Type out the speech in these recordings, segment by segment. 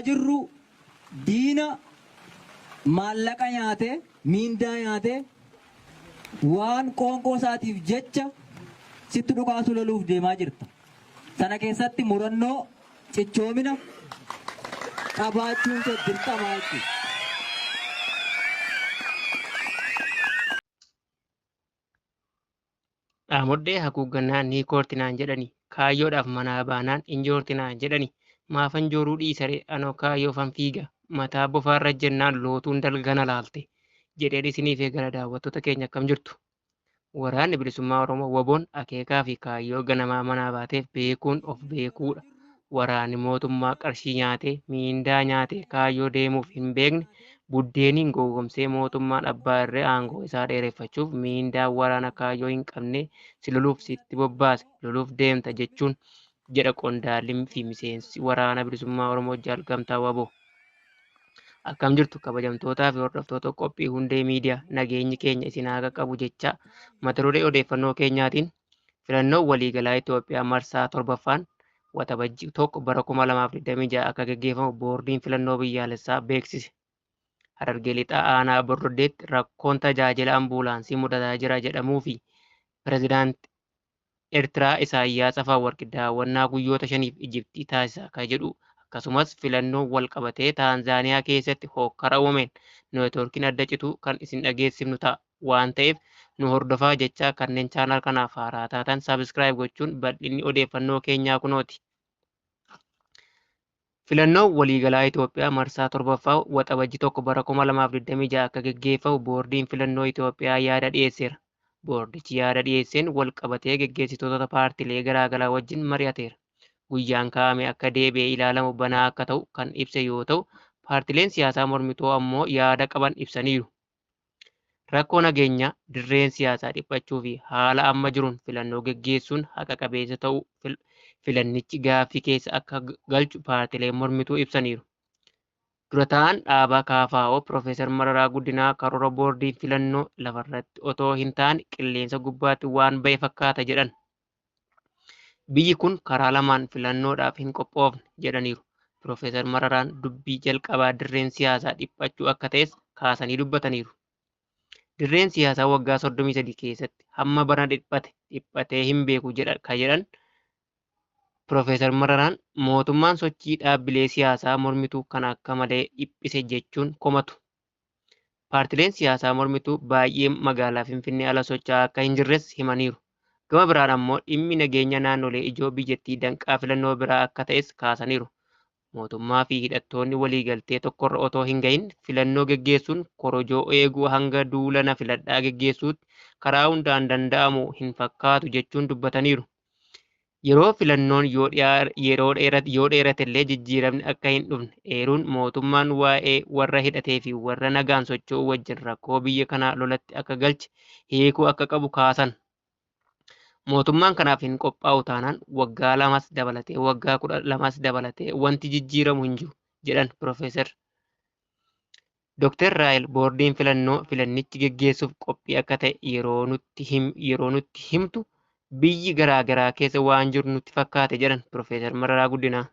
Lolaa jirru diina maallaqa nyaatee, miindaa nyaatee, waan qoonqoo isaatiif jecha sitti dhukaasu loluuf deemaa jirta. Sana keessatti murannoo, cichoomina qabaachuun kee dirqama jechuudha. Dhaamodhee haguuggannaan ni koorti naan jedhani. Kaayyoodhaaf manaa baanaan in joorti naan jedhani. Maafan jooruu dhiisaree, anoo kaayyoofan fiiga. Mataa bofaarra jennaan lootuun dalgana laalte. Jedheen isiniif eegala. Daawwattoota keenya, akkam jirtu? Waraanni Bilisummaa Oromoo WBOn akeekaa fi kaayyoo ganamaa manaa baateef beekuun of beekuudha. Waraanni mootummaa qarshii nyaatee, miindaa nyaatee kaayyoo deemuuf hin beekne buddeeniin gowwomsee mootummaan abbaa irree aangoo isaa dheereffachuuf miindaa waraana kaayyoo hin qabne si loluuf sitti bobbaase loluuf deemta jechuun jedha qondaalli fi miseensi Waraana Bilisummaa Oromoo Jaal Gamtaa Waboo. Akkam jirtu, kabajamtootaa fi hordoftoota qophii Hundee Miidiyaa? Nageenyi keenya isin haa qaqqabu jechaa, mata duree odeeffannoo keenyaatiin filannoon waliigalaa Itoophiyaa marsaa 7ffaan Waxabajji 1 bara 2026 akka gaggeeffamu Boordiin Filannoo Biyyaalessaa beeksise. Harargee Lixaa Aanaa Bordoddeetti rakkoon tajaajila ambuulaansii mudataa jira jedhamuu fi Pirezidaanti Ertiraa Isaayyaas Afawarqi daawwannaa guyyoota 5f Ijiptii taasisa ka jedhu, akkasumas filannoon wal qabatee Taanzaaniyaa keessatti hookkara uumameen neetwoorkiin adda cituu kan isin dhageessifnu ta'a waan ta'eef nu hordofaa jechaa, kanneen channel kanaaf haaraa taatan subscribe gochuun bal'inni odeeffannoo keenyaa kunooti. Filannoon waliigalaa Itoophiyaa marsaa 7ffaa Waxabajji 1 bara 2026 akka geggeeffamu Boordiin Filannoo Itoophiyaa yaada dhiyeesseera. Boordichi yaada dhiyeesseen walqabatee geggeessitoota paartilee garaagaraa wajjin mari'ateera. Guyyaan kaa'ame akka deebi'ee ilaalamu banaa akka ta'u kan ibse yoo ta'u, paartileen siyaasaa mormituu ammoo yaada qaban ibsaniiru. Rakkoo nageenyaa, dirreen siyaasaa dhiphachuu fi haala amma jiruun filannoo geggeessuun haqa qabeessa ta'uu filannichi gaaffii keessa akka galchu paartileen mormituu ibsaniiru. Dura taa'aan dhaaba KFO Piroofeesar Mararaa Guddinaa karoora boordiin filannoo lafarratti otoo hin taane qilleensa gubbaatti waan ba'e fakkaata jedhan. Biyyi kun karaa lamaan filannoodhaaf hin qophoofne jedhaniiru. Piroofeesar Mararaan dubbii jalqabaa dirreen siyaasaa dhiphachuu akka ta'es kaasanii dubbataniiru. Dirreen siyaasaa waggaa 33 keessatti hamma barana dhiphate dhiphatee hin beeku jedha ka jedhan Piroofeesar Mararaan, mootummaan sochii dhaabbilee siyaasaa mormituu kan akka malee dhiphise jechuun komatu. Paartileen siyaasaa mormituu baay'een magaalaa Finfinnee ala socho'aa akka hin jirres himaniiru. Gama biraan ammoo dhimmi nageenya naannolee ijoo biyyattii danqaa filannoo biraa akka ta'es kaasaniiru. Mootummaa fi hidhattoonni waliigaltee tokkorra otoo hin gahin filannoo geggeessuun korojoo eeguu hanga duula na filadhaa geggeessuutti karaa hundaan danda'amu hin fakkaatu jechuun dubbataniiru. Yeroo filannoon yoo dheeratellee jijjiiramni akka hin dhufne eeruun, mootummaan waa'ee warra hidhatee fi warra nagaan socho'uu wajjin rakkoo biyya kanaa lolatti akka galche hiikuu akka qabu kaasan. Mootummaan kanaaf hin qophaa'u taanaan waggaa lamas dabalatee waggaa 12s dabalatee wanti jijjiiramu hin jiru jedhan Piroofeesar. Dr. Raahel boordiin filannoo filannichi geggeessuuf qophii akka ta'e yeroo nutti himtu biyyi garaa garaa keessa waan jiru nutti fakkaate jedhan Piroofeesar Mararaa Guddinaa.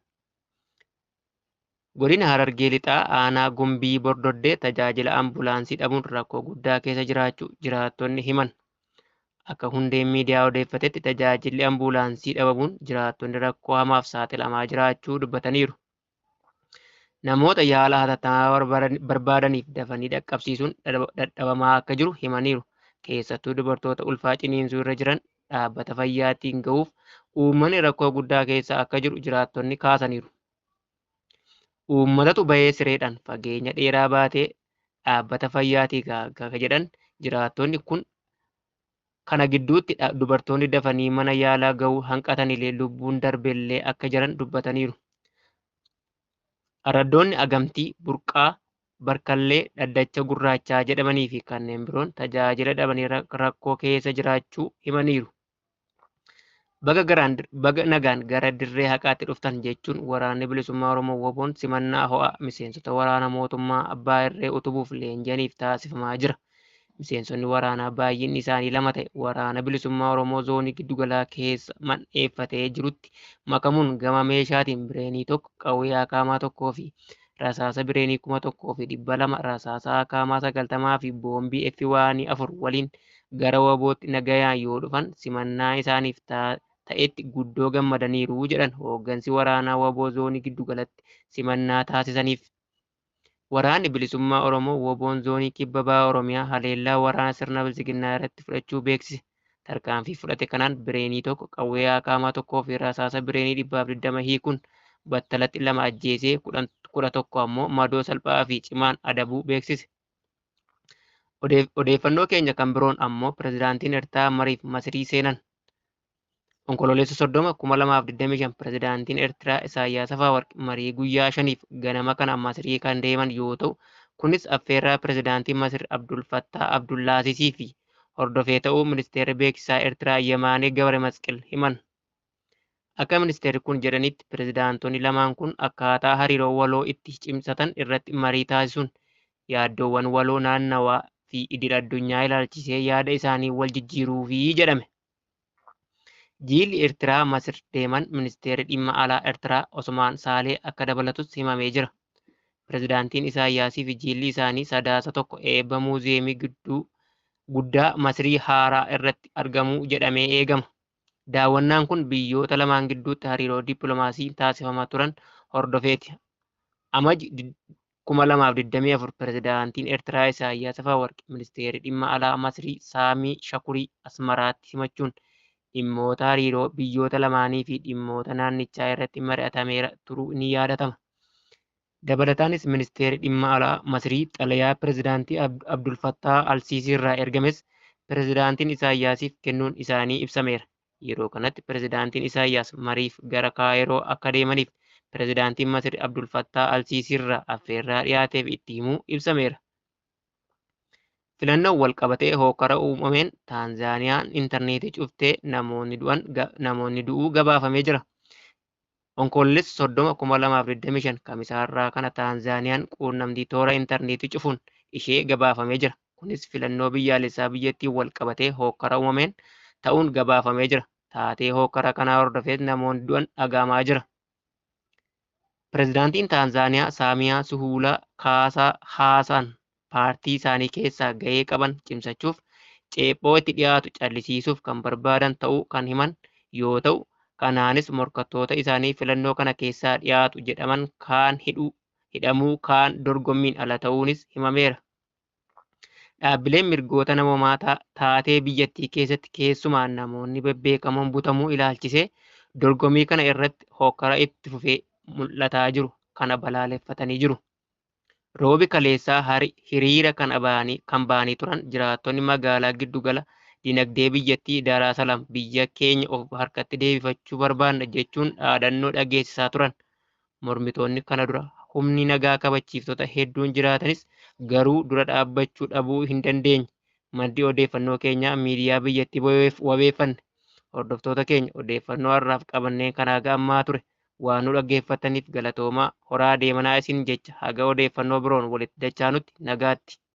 Godina Harargee Lixaa Aanaa Gumbii Bordoddee tajaajila ambulaansii dhabuun rakkoo guddaa keessa jiraachuu jiraattonni himan. Akka Hundeen Miidiyaa odeeffatetti, tajaajilli ambulaansii dhabamuun jiraattonni rakkoo hamaaf saaxilamaa jiraachuu dubbataniiru. Namoota yaala hatattamaa barbaadaniif dafanii dhaqqabsiisuun dadhabamaa akka jiru himaniiru. Keessattuu dubartoota ulfaa ciniinsuu irra jiran dhaabbata fayyaatiin gahuuf uummanni rakkoo guddaa keessa akka jiru jiraattonni kaasaniiru. Uummatatu bahee sireedhaan fageenya dheeraa baatee dhaabbata fayyaatii gaha jedhan jiraattonni kun, kana gidduutti dubartoonni dafanii mana yaalaa gahuu hanqatanillee lubbuun darbellee akka jiran dubbataniiru. Araddoonni Agamtii, Burqaa, Barkallee, Dhaddacha Gurraachaa jedhamanii fi kanneen biroon tajaajila dhabanii rakkoo keessa jiraachuu himaniiru. Baga nagaan gara dirree haqaatti dhuftan jechuun Waraanni Bilisummaa Oromoo WBOn simannaa ho'aa miseensota waraana mootummaa abbaa irree utubuuf leenji'aniif taasifamaa jira. Miseensonni waraanaa baay'inni isaanii 2 ta'e Waraana Bilisummaa Oromoo Zoonii Giddugalaa keessa mandheeffatee jirutti makamuun gama meeshaatiin bireenii 1, qawwee akaamaa 1 fi rasaasa bireenii 1200, rasaasa akaamaa 90 fi boombii F1 4 waliin gara WBOtti nagayaan yoo dhufan simannaa isaaniif ta'etti guddoo gammadaniiru jedhan hooggansi waraanaa WBO Zoonii Giddugalatti simannaa taasisaniif. Waraanni Bilisummaa Oromoo WBOn Zoonii Kibba Baha Oromiyaa haleellaa waraana sirna Bilxiginnaa irratti fudhachuu beeksise. Tarkaanfii fudhate kanaan bireenii 1, qawwee akaamaa 1 fi rasaasa bireenii 120 hiikuun battalatti 2 ajjeesee 11 ammoo madoo salphaa fi cimaan adabuu beeksise. Odeeffannoo keenya kan biroon ammoo pirezidaantiin Eertiraa mariif Masirii seenan. Onkololeessa 30, 2025 pirezidaantiin Eertiraa Isaayyaas Afawarqi marii guyyaa 5f ganama kana Masirii kan deeman yoo ta'u, kunis affeerraa pirezidaantii Masir Abdul Fattaa Abdullaasisii fi hordofee ta'uu ministeerri beeksisaa Eertiraa Yemaanee Gabre Masqil himan. Akka ministeerri kun jedhanitti pirezidaantonni lamaan kun akkaataa hariiroo waloo itti cimsatan irratti marii taasisuun yaaddoowwan waloo naannawaa fi idil addunyaa ilaalchisee yaada isaanii wal jijjiiruufi jedhame. Jiilli Eertiraa Masir deeman ministeerri dhimma alaa Eertiraa Osmaan Saalee akka dabalatus himamee jira. Pirezidaantiin Isaayyaasii fi jiilli isaanii Sadaasa 1 eebba muuziyeemii guddaa Masirii haaraa irratti argamuu jedhamee eegama. Daawwannaan kun biyyoota lamaan gidduutti hariiroo dippiloomaasii taasifamaa turan hordofeeti. Amaj 2024 pirezidaantiin Eertiraa Isaayyaas Afawarqi ministeerri dhimma alaa Masirii Saamii Shakurii Asmaraatti simachuun dhimmoota hariiroo biyyoota lamaanii fi dhimmoota naannichaa irratti mari'atameera turuu ni yaadatama. Dabalataanis ministeerri dhimma alaa Masirii xalayaa pirezidaantii Abdul Fattaa Alsiisii irraa ergames pirezidaantiin Isaayyaasiif kennuun isaanii ibsameera. Yeroo kanatti pirezidaantiin Isaayyaas mariif gara Kaayiroo akka deemaniif pirezidaantiin Masir Abdul Fattaa Alsiisii irraa affeerraa dhiyaateef itti himuu ibsameera. Filannoon wal qabatee hokkara uumameen Taanzaaniyaan intarneetii cuftee namoonni du'uu gabaafamee jira. Onkololeessa 30, 2025 kamisaarraa kana Taanzaaniyaan quunnamtii toora intarneetii cufuun ishee gabaafamee jira. Kunis filannoo biyyaalessaa biyyattiin wal qabatee hokkara uumameen ta'uun gabaafamee jira. Taatee hokkara kanaa hordofees namoonni du'an dhagahamaa jira. Pirezidaantiin Taanzaaniyaa Saamiyaa Suhuulaa Haasaan paartii isaanii keessaa gahee qaban cimsachuuf ceephoo itti dhiyaatu callisiisuuf kan barbaadan ta'uu kan himan yoo ta'u, kanaanis morkattoota isaanii filannoo kana keessaa dhiyaatu jedhaman kaan hidhamuu kaan dorgommiin ala ta'uunis himameera. Dhaabbileen mirgoota namoomaa taatee biyyattii keessatti keessumaa namoonni bebbeekamoon butamuu ilaalchisee dorgommii kana irratti hokkara itti fufee mul'ataa jiru kana balaaleffatanii jiru. Roobi kaleessaa hiriira kan ba'anii turan jiraattonni magaalaa giddugala dinagdee biyyattii Daaraasalam biyya keenya of harkatti deebifachuu barbaanna jechuun dhaadannoo dhageessisaa turan. Mormitoonni kana dura humni nagaa kabachiiftota hedduun jiraatanis garuu dura dhaabbachuu dhabuu hin dandeenye. Maddi odeeffannoo keenyaa miidiyaa biyyattii wabeeffanne. Hordoftoota keenya odeeffannoo har'aaf qabannee kan haga ammaa ture. Waan nu dhaggeeffataniif galatoomaa. Horaa deemanaa isin jecha haga odeeffannoo biroon walitti dachaanutti nagaatti.